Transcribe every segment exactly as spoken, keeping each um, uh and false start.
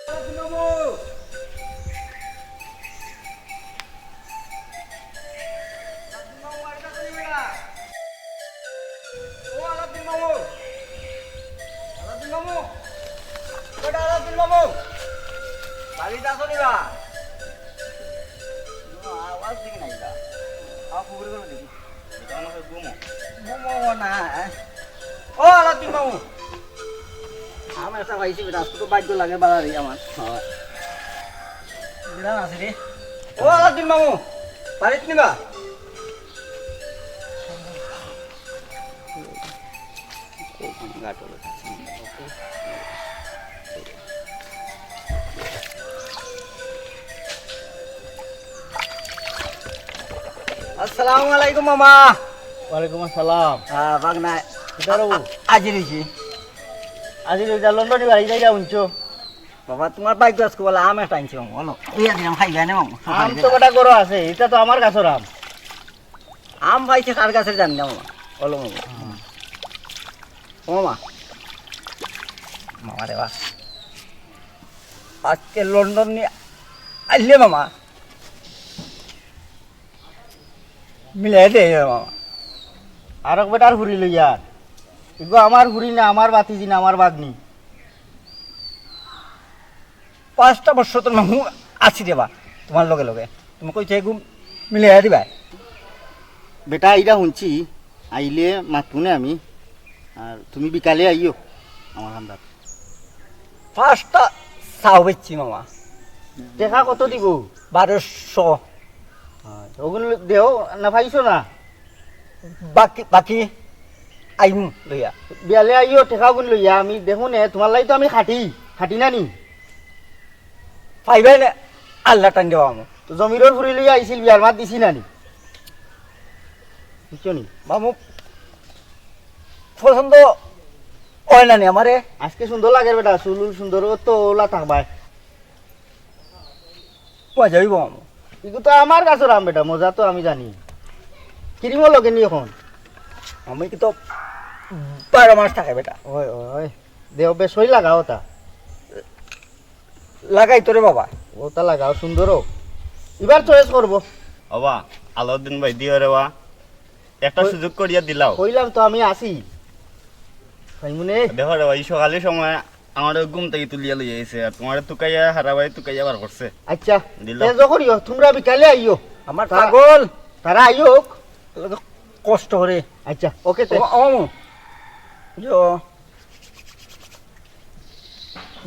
আলাউদ্দিন মামু! আলাউদ্দিন মামু, বাড়িত আছইন নি বেটা? ও আলাউদ্দিন মামু! আলাউদ্দিন মামু! বেটা আলাউদ্দিন মামু! বাড়িত আছইন নি বা? কোনো আওয়াজ দেখি নাই বা। আমার পুকুরে কোনো দেখি। এটা মনে হয় ঘুমো। ঘুমো না। ও আলাউদ্দিন মামু! আম একটা পাইছি বেটা, আজকে তো ভাগ্য লাগে বাড়ারি আমার। হ্যাঁ। বেটা আছে রে। ও আলাউদ্দিন মামু! বাড়িত নি বা? আসসালামু আলাইকুম মামা। ওয়ালাইকুম আসসালাম। আহ, ভাগনা। কিতা রে বাবু? আজি রইছি। আজি রইছি, লন্ডনি বাড়ি যাইরা হুনছো? বাবা, তোমার ভাগ্য আজকে বলে আম একটা আনছি মামা, বলো। এই আনছি, আম খাইবে না মামা? আম তো বেটা ঘরো আছে, ইটা তো আমার গাছর আম। আম পাইছি কার গাছর জানি না মামা। বলো মামা। ও মামা। মামা রে বা। আজকে লন্ডন নি আইলে মামা। মিলাই দে মামা। আরক বেটার ফুরি লইয়া। ইগু আমার ফুরি না, আমার বাতিজি না, আমার বাগনি। পাঁচটা বছর তো মামু আছি রে বা, তোমার লগে লগে। তুমি কইছো এগু মিলাইয়া দিবা? বেটা, ইটা হুনছি, আইলে মাতুনে আমি। আর তুমি বিকালে আইও আমার হান্দাত। পাঁচটা চাও বেচছি মামা। টেকা কত দিবো? বারোশো। অয়, অগুন দেও না পাইছো না? বাকি, বাকি আইমু লইয়া। বিয়ালে আইও, টেকাগুন লইয়া, আমি দেখমু নে, তোমার লাগি তো আমি খাটি, খাটি না নি? পাইবায় নে, আল্লাহ টান দেওয়া আমু। তো জমিরর ফুরি লইয়া আইছিল, বিয়ার মাত দিছি না নি? বুঝছো নি? মামু, পছন্দ অয় না নি আমারে? আজকে সুন্দর লাগের বেটা, চুল উল সুন্দর, ও তো ওলা থাকবায়। মজা অইবো মামু। ইগু তো আমার গাছর আম বেটা, মজা তো আমি জানি। কিরিমও লগে নি অখন? আমি কি তো বারো মাস থাকে বেটা। ওই, ওই, ওই। দেও, বেশ অই লাগাও তা। লাগাই তো রে বাবা। ও তা লাগাও, সুন্দর হোক। ইবার চয়েস করবো। ওবা, আলাউদ্দিন ভাই দিও রে বা। একটা কই-, সুযোগ করিয়া দিলাও। কইলাম তো আমি আছি। ভাইমুনে। দেখো রে ভাই, সকালের সময় আমারে ঘুম থাকি তুলিয়া লইয়া আইছে, আর তোমারে তুকাইয়া হারা বাড়ি তুকাইয়া বার করছে। আচ্ছা, দিলাও। তে যা করিও, তোমরা বিকালে আইও। আমার তা-, পাগল। তারা আইউক। কষ্ট করে। আচ্ছা, ওকে তে। ও, ও, ও।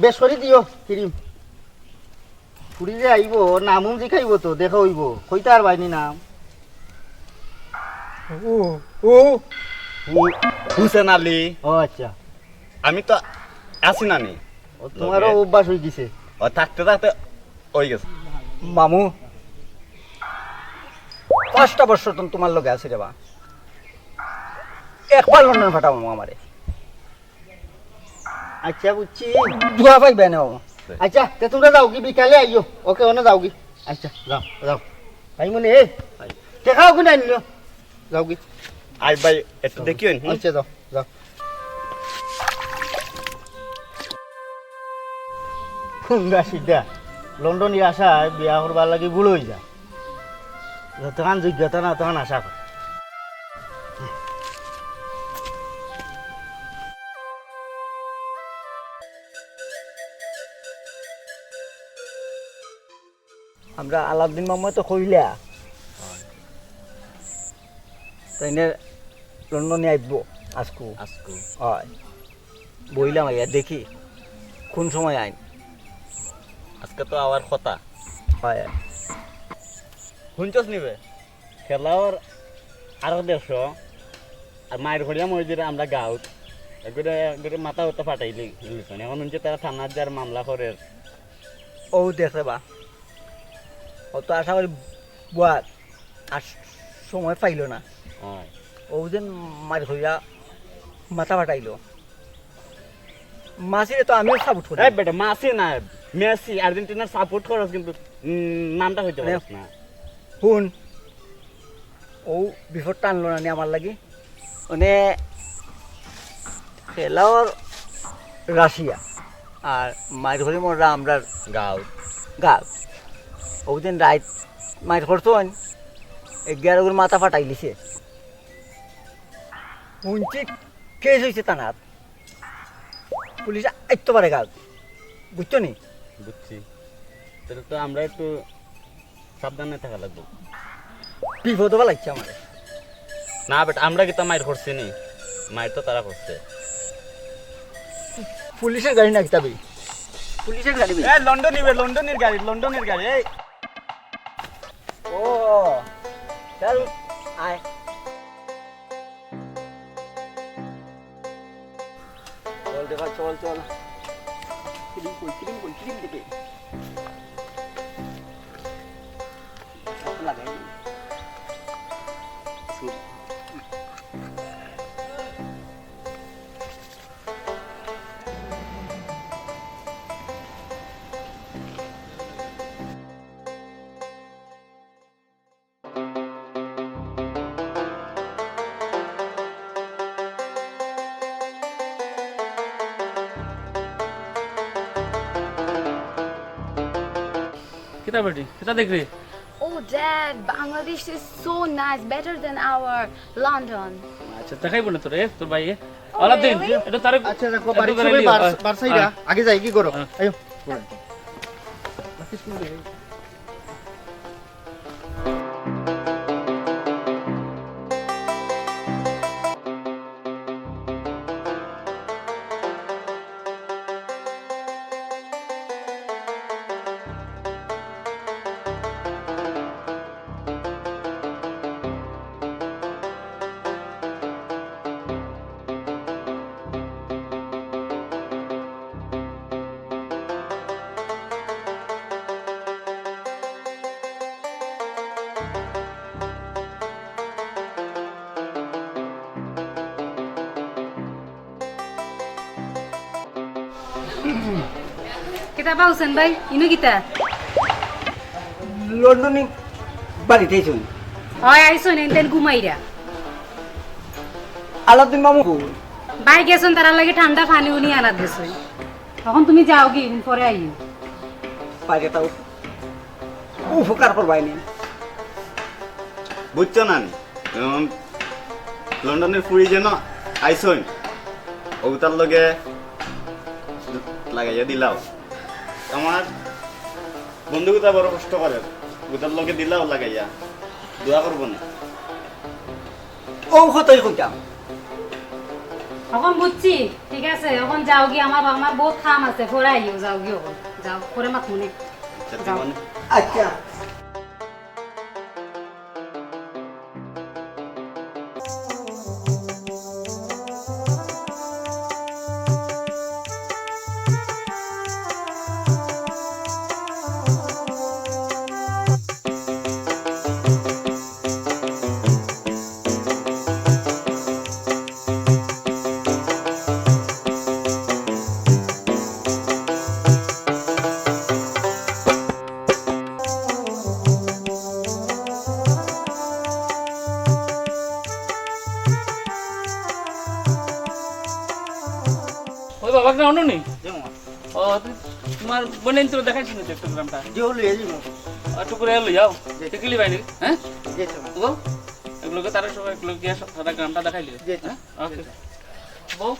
বেশ করি দিও, কিরিম। ফুরি যে আইবো, নামুম জিকাইবো তো, দেখা অইবো। কইতা পারবায় নি নাম? ও, ও। হু-, হুসেন আলী। ও আচ্ছা। আমি তো আছি না নি? ও, তোমারও লগে। অভ্যাস অই গেছে। ও, থাকতে থাকতে অই গেছে। মামু, পাঁচটা বছর তো তোমার লগে আছি রে বা। একবার লন্ডন ফাটাও মামু আমারে। আচ্ছা, বুঝছি। দোয়া পাইবে না বাবা। আচ্ছা, তে তোমরা যাওগি, বিকালে আইও। ওকে, অনে যাওগি। আচ্ছা, যাও, যাও। ভাইমুনে, এ, টেকাও কিনা আনিও। যাওগি। আই ভাই, একটু দেখিও, হুম? আচ্ছা, যাও, যাও। হুঙ্গা সিদ্ধা। লন্ডনি আশায় বিয়া করবার লাগি ভুল অই যায়। যতখান যোগ্যতা না, অতখান আশা করে। আমরা আলাউদ্দিন মামা তো কইলা। তাইনে লন্ডনি আইবো আজকু। আজকু। অয়। বইলাম আইয়া দেখি কোন সময় আইন। আজকে তো আওয়ার কথা। অয়। হুনছস নি বে? খেলাওর আরো দেড়শো, আর মাইর করিয়া মরি দিলে আমরা গাউত। একবারে, একবারে মাথা উতা ফাটাইলি, বুঝলি তো? এখন হুনছি তারা থানাত যার মামলা করের। ও দেখে বা, ও তো আশা করি বুয়ার আর সময় পাইল না। অয়। ও যেন মাইর করিয়া মাথা ফাটাইল। মাসিরে তো আমিও support করি। এই বেটা, মাসি না, মেসি, আর্জেন্টিনার support করস কিন্তু, উম, নামটা কইতে পারস না। হুন, ও বিপদ টানলো না নি আমার লাগি। মানে, খেলাওর রাশিয়া। আর মাইর করি মররা আমরার গাঁও। গাঁও। ওদিন রাইত মাইর করছইন, এগিয়ে আর ওগুর মাথা ফাটাই লিছে। হুনছি কেস অইছে থানাত। পুলিশ আইতো পারে গাঁও। বুঝছো নি? বুঝছি। তাহলে তো আমরা একটু সাবধানে থাকা লাগবো। বিপদ অইবার লাগছে আমারে। না বেটা, আমরা কিতা মাইর করছি নি? মাইর তো তারা করছে। পুলিশের গাড়ি না কিতা বে? পুলিশের গাড়ি বে? এ, লন্ডনী বে, লন্ডনীর গাড়ি, লন্ডনীর গাড়ি। এই। ও, চল, আয়। চল রে ভাই, চল, চল। ক্রিম কই, ক্রিম কই, ক্রিম দিবে। লাগাই। কিতা বেটি, কিতা দেখরে? Oh, Dad, Bangladesh is so nice, better than our London. আচ্ছা, দেখাইবো না তোরে, তোর ভাইয়ে? Oh, Aladdin, really? এটা তারে আচ্ছা, দেখো, একটু বাড়ির বেড়াই সবাই লিও। বার-, আহ, বার সাইডা। আহ। আগে যাই, কি করো? আহ। আয়ো। কিতা বা হুসেন ভাই, ইনো কিতা? লন্ডনী বাড়িত আইছইন। হয়, আইছইন, এনতেন ঘুমাইরা। আলাউদ্দিন মামু কই? ভাই গেছইন, তারার লাগি ঠান্ডা পানি উনি আনাত গেছইন। অখন তুমি যাওগি, পরে আইও। বাইরে তাও উপকার করবায় নি। বুঝছো না নি? উম, লন্ডনীর ফুড়ি যেন আইছইন, অগুতার লগে লাগাইয়া দিলাও। আমার বন্ধুগুতা বড় কষ্ট করে, অগুতার লগে দিলাও লাগাইয়া। দোয়া করবো নি? ও কথাই কইতাম। অখন বুঝছি, ঠিক আছে, অখন যাওগি, আমার, আমার বউত কাম আছে, পরে আইও, যাওগি অখন, যাও, পরে মাতমুনে। আচ্ছা, যাও। আচ্ছা। ওই বাবা, না, অন্য নেই। জি, মামা। ও, তুমি, তোমার বোনের তো দেখাইছি না, একটু গ্রামটা। জি, ও লইয়া যাইবো। একটু করে লই যাও। জি। টিকিলি বাইনি, হ্যাঁ? জি, স্যার। তো, এগুলোকে তারা সবাই, এগুলো গিয়ে সব সারা গ্রামটা দেখাইলিও, জি, স্যার। হ্যাঁ? ওকে। জি, স্যার। বউ?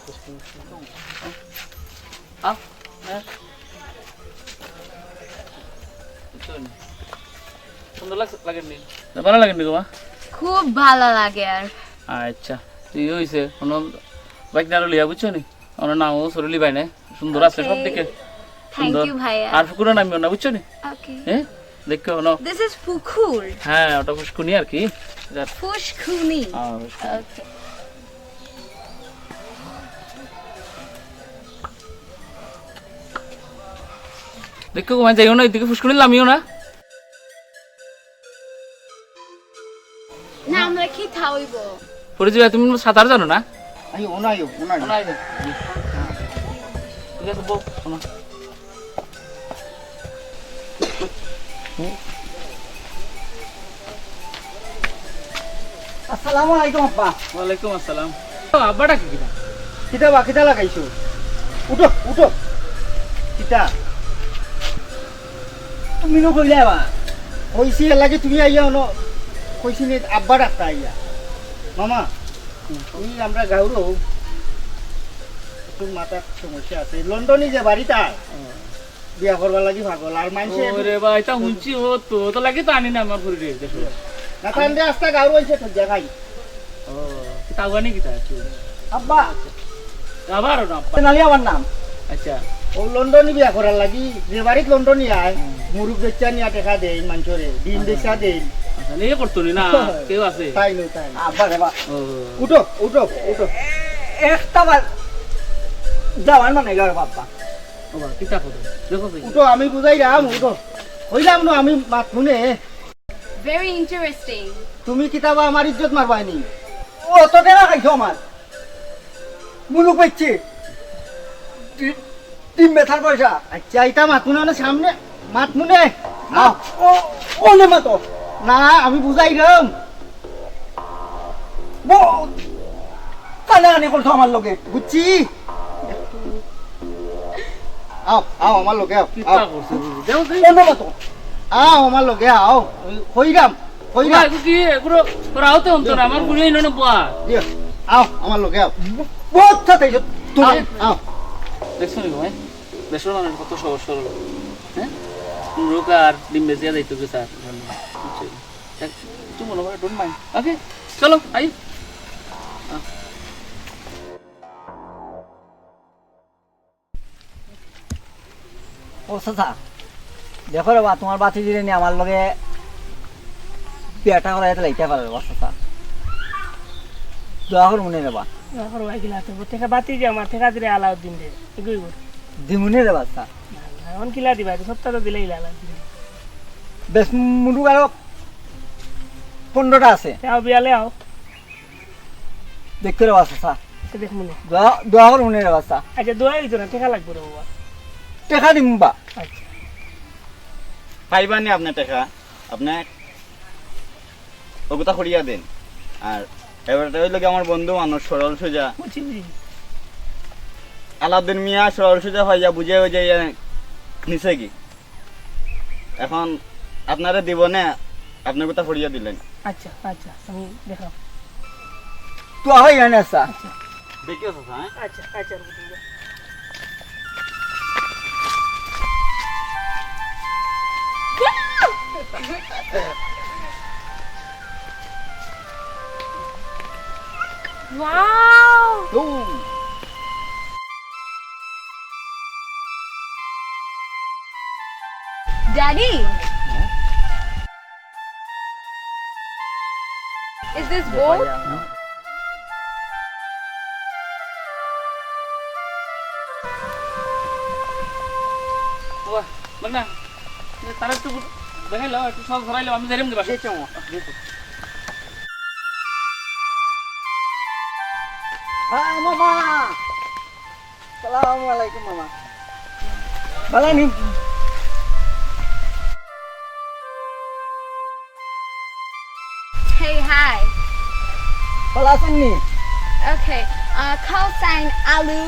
আও। হ্যাঁ। সুন্দর লাগ-, লাগেনি? না, ভালা লাগেনি গো মা? খুব ভালা লাগের। আচ্ছা, তুই অইছে, কোনো বাইক না লইয়া, বুঝছো নি? ওনার নামও সরুলি ভাই না, সুন্দর আছে সব দিকে। Okay. Thank সুন্দর। You, ভাইয়া। আর ফুকুরে নামিও না, বুঝছো নি? Okay. হ্যাঁ? দেখো, হনো। This is ফুকুর। হ্যাঁ, ওটা ফুসকুনি আর কি। যাক। ফুসকুনি। হ্যাঁ, ফুসকুনি। Okay. দেখো, ঘুমাই যাইও না, এদিকে ফুসকুনি লামিও না। না, আমরা কি খাওয়াইবো? পড়ে যাবে, তুমি সাঁতার জানো না? আইও, ওনা আইও, ওনা আইও। ওনা আইও। ঠিক আছে, বউ, ওনা। আসসালামু আলাইকুম আব্বা। ওয়ালাইকুম আসসালাম। ও, আব্বাটা কি কিনা? কিতা বা, কিতা লাগাইছো? উঠো, উঠো। কিতা? তুমি নু কইলায় বা? কইছি এর লাগি তুমি আইয়া অনো, কইছি নি আব্বা ডাকতা আইয়া। মামা, তুমি আমরা গাঁওরউ, একটু মাথার সমস্যা আছে। লন্ডনি যে বাড়িত আয়, বিয়া করবার লাগি পাগল। আর মানষে ওরে বা, ইতা হুনছি অতো, অতো লাগি তো আনি না আমার ঘরে, দেখো। না, তান দে আস্তা গাঁওর অইছে তো দেখাই। ও, কিতা আগুয়ানি কিতা আছে? আব্বা। আবার ওটা আব্বা। তেনালি আমার নাম। আচ্ছা। ও লন্ডনি বিয়া করার লাগি, যে বাড়িত লন্ডনি আয়, হুম। মুরগ বেচা নিয়া টেকা দেইন মানষরে, ডিম আচ্ছা। বেচা দেইন। আচ্ছা, নিয়ে করতো নি না, কেউ আছে? তাই নয়, তাই নয়। আব্বা রে বা। ও। উঠো, উঠো, উঠো। একটা বার যাওয়ার মানে গেল বাবা। ও বা, কিতা করো? দেখো তো। উঠো, আমি বুঝাইরাম, উঠো। কইলাম না, আমি মাত হুনে। Very interesting. তুমি কিতা বা আমার ইজ্জত মারবায় নি? অতো টেকা খাইছো আমার। মুলুক বেচছি। ডি-, ডিম বেচার পয়সা। আচ্ছা, ইতা মাত হুনে অনো সামনে, মাত হুনে। আও। ও, অনে মাতো। না, আমি বুঝাইরাম। ব-, কানাকানি করছো আমার লগে। বুঝছি। আও, আও, আমার লগে আও, কিতা আও। করছে বুঝি? দেও, দেও। অন্য মতো। আও, আমার লগে আও। ওই কইরাম, কইরাম। ওরা এগু কি, এগুলো ওরা আওতে অন্তর, আমার বুড়ি ইনো না বুয়া। দিও, আও, আমার লগে আও। ব-, বহুত সাথে এসো, তুমি, আও। আও। দেখছো নি গো, ভাই? দেশর মানুষ কত সহজ সরল, হ্যাঁ? মুরগ আর ডিম বেচিয়া যাইতো কি স্যার? বুঝছো? একটু মনে করে, don't mind। ওকে, চলো, আই। ও চাচা, দেখো রে বা, তুমার ভাতিজিরে নি আমার লগে বিয়াটা করাইয়া দিলাইতা পারো রে বা চাচা। দোয়া করমুনে রে বা। দোয়া করো, ভাই, কিলা তো। টেকা ভাতিজি আমার, টেকা দিলে আলাউদ্দিন রে। এগুই বল। দিমুনে রে বা চাচা। না, না, অখন কিলা দিবা? সবটা তো দিলাইলা আলাউদ্দিন। বেশ, মুরগ আরো পনেরোটা আছে। আও, বিয়ালে আও। দেখতে রে বা চাচা। আচ্ছা, দেখমুনে। দোয়া, দোয়া করমুনে রে বা চাচা। আচ্ছা, দোয়া অইতো না, টেকা লাগবো রে বাবা। টেকা দিমু বা। আচ্ছা। পাইবা নি আপনে টেকা? আপনে অগুতা করিয়া দেইন। আর এবারে অইলো কি আমার বন্ধু মানুষ সরল সোজা। বুঝছি, বুঝছি। আলাউদ্দিন মিয়া সরল সোজা পাইয়া বুঝে অই যাইয়া নিছে কি। এখন আপনারে দিবনে, আপনে অগুতা করিয়া দিলাইন। আচ্ছা, আচ্ছা, আমি দেখলাম। তো হয় না, আচ্ছা। আচ্ছা। দেখিও চাচা, হ্যাঁ? আচ্ছা, আচ্ছা, রুকো, রুকো। Wow! ও। Daddy! Is this gold? বাবা, বাবা, তারা একটু দেখাইলাও, একটু সব ধরাইলাও, আমি যাইরাম গি বাসাত। জি, চলো। হ্যাঁ, মামা। সালামু আলাইকুম, মামা। ভালা নি? Hey, hi. ভালা আছইন নি? Okay, uh, call sign আলু।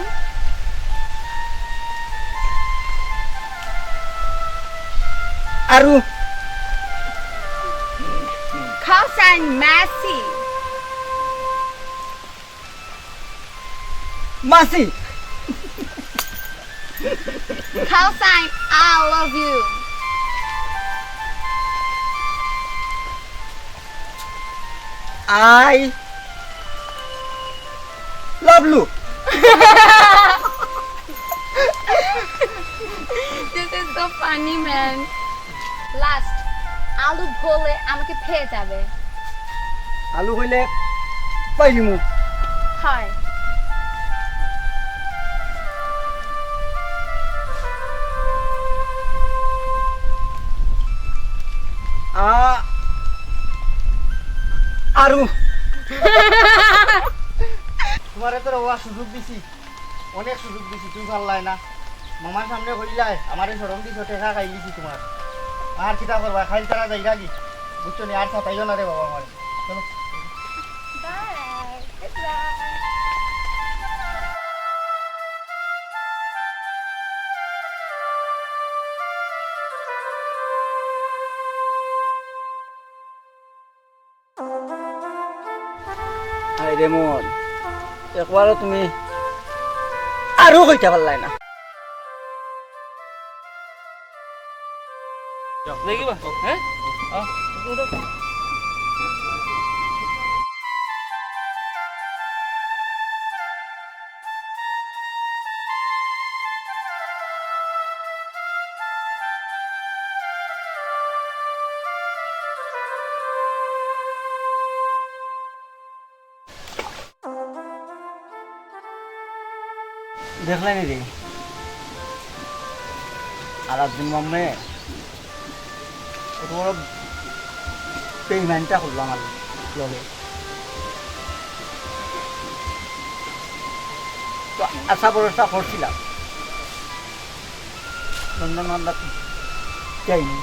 আরু। Call sign মাসি। মাসি। Call sign, I love you. I love you. This is so funny, man. Last, আলু বলে আমাকে পেয়ে যাবে। আলু কইলে পাইলিমু। হয়। আ, আরু। তুমারে তো রে বা সুযোগ দিছি। অনেক সুযোগ দিছি, তুমি পারলায় না। মামার সামনে কইলায়, আমারে শরম দিছো, টেকা খাইলিছি তুমার। আর কিতা করবায়, খাইল তারা যাইরাগি। বুঝছো নি? আর সাতাইও না রে বাবা আমারে। চলো। Bye. Goodbye. রে মন, একবারও তুমি আরো কইতা পারলায় না। দেখি বা, হ্যাঁ? আহ, উঠো, উঠো। দেখলায়নি রে, আলাউদ্দিন মামে অত বড় বেইমানিটা করলো আমার লগে। তো আশা ভরসা করছিলাম লন্ডন মামলা যাইনি।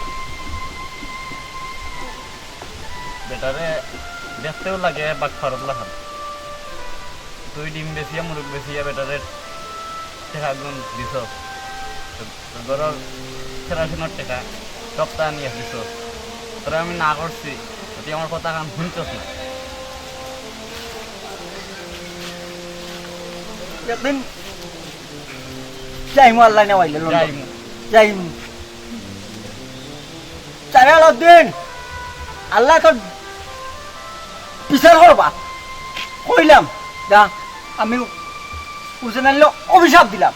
বেটারে দেখতেও লাগে বাটপারর লাখান। তুই ডিম বেচিয়া, মুরগ বেচিয়া বেটারে টেকাগুন দিছস। তোর ঘরর কেরাসিনর টেকা সবতা আনিয়া দিছস। তোরে আমি না করছি, তুই আমার কথাখান হুনছস না। একদিন যাইমু, আল্লায় নেওয়াইলে লন্ডন। যাইমু। যাইমু। যাইমু আলাউদ্দিন, আল্লায় তোর বিচার করবা। কইলাম, যা, আমি হুসেন আলীরে অভিশাপ দিলাম।